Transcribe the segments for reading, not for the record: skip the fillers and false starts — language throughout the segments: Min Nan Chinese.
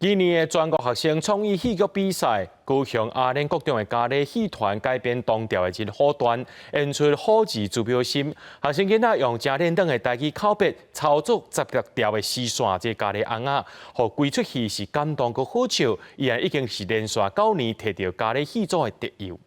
今年的全國學生創意戲劇比賽，高雄阿蓮國中的嘉里戲團改編唐朝的人虎傳，演出好字朱標心。學生囡仔用誠輪轉的台語口白操作16條的絲線，這個咖喱尪仔，予規齣戲是感動閣好笑。伊也已經是連續9年提著嘉里戲組的特優。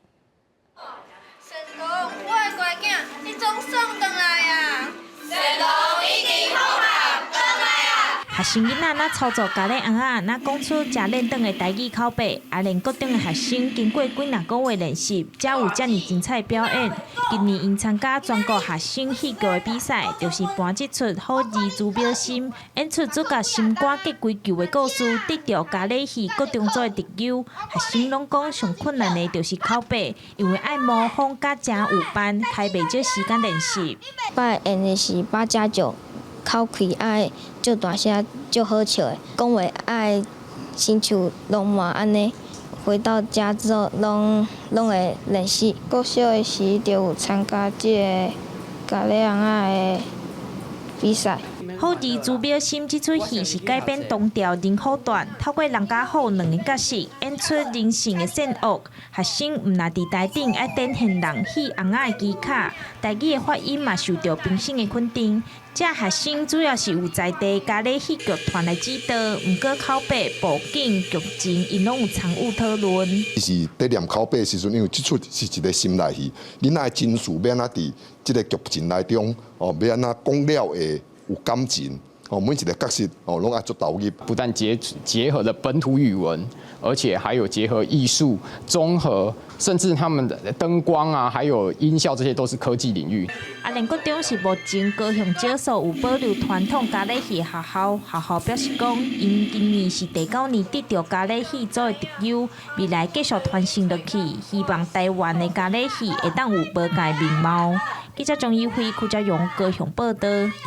神公，我的乖囝，你總算轉來啊！神公已經好啊，轉來啊！學生囡仔若操作咖喱尪仔，若講出誠輪轉的台語口白，阿蓮國中的學生經過幾若個月練習，才有遮爾精彩表演。今年𪜶參加全國學生戲劇的比賽，就是搬這齣好兒朱標心，演出主角心肝結皮球的故事，得著嘉里戲國中組的特優。學生攏講上困難的就是口白，因為愛模仿佮誠有範，開袂少時間練習。擺演的是八加九，口氣愛足大聲、足好笑的，講話愛親像浪漫按呢。回到家之後，攏攏會練習。國小的時就有參加這个咖喱尪仔的比賽。好兒朱標心這齣戲是改編唐朝人虎傳，透過人佮虎兩个角色演出人性的善惡。學生毋但佇台頂愛展現人戲尪仔的技巧，台語的發音嘛受著評審的肯定。這學生主要是由在地嘉里戲劇團來指導，毋過口白、布景、劇情，𪜶攏有參與討論。是佇念口白的時陣，因為這齣是一个心內戲，囡仔的情緒欲按怎佇這个劇情內中，哦，欲按怎講了會有感情，哦，每一个角色哦，攏愛足投入。不但結合了本土語文，而且還有結合藝術綜合，甚至他們的燈光啊，還有音效，這些都是科技領域。阿蓮國中是目前高雄少數有保留傳統嘉里戲的學校，學校表示講，𪜶今年是第九年得著嘉里戲組的特優，未來繼續傳承落去，希望台灣的嘉里戲會當有無仝面貌。記者張怡輝、柯家勇高雄報導。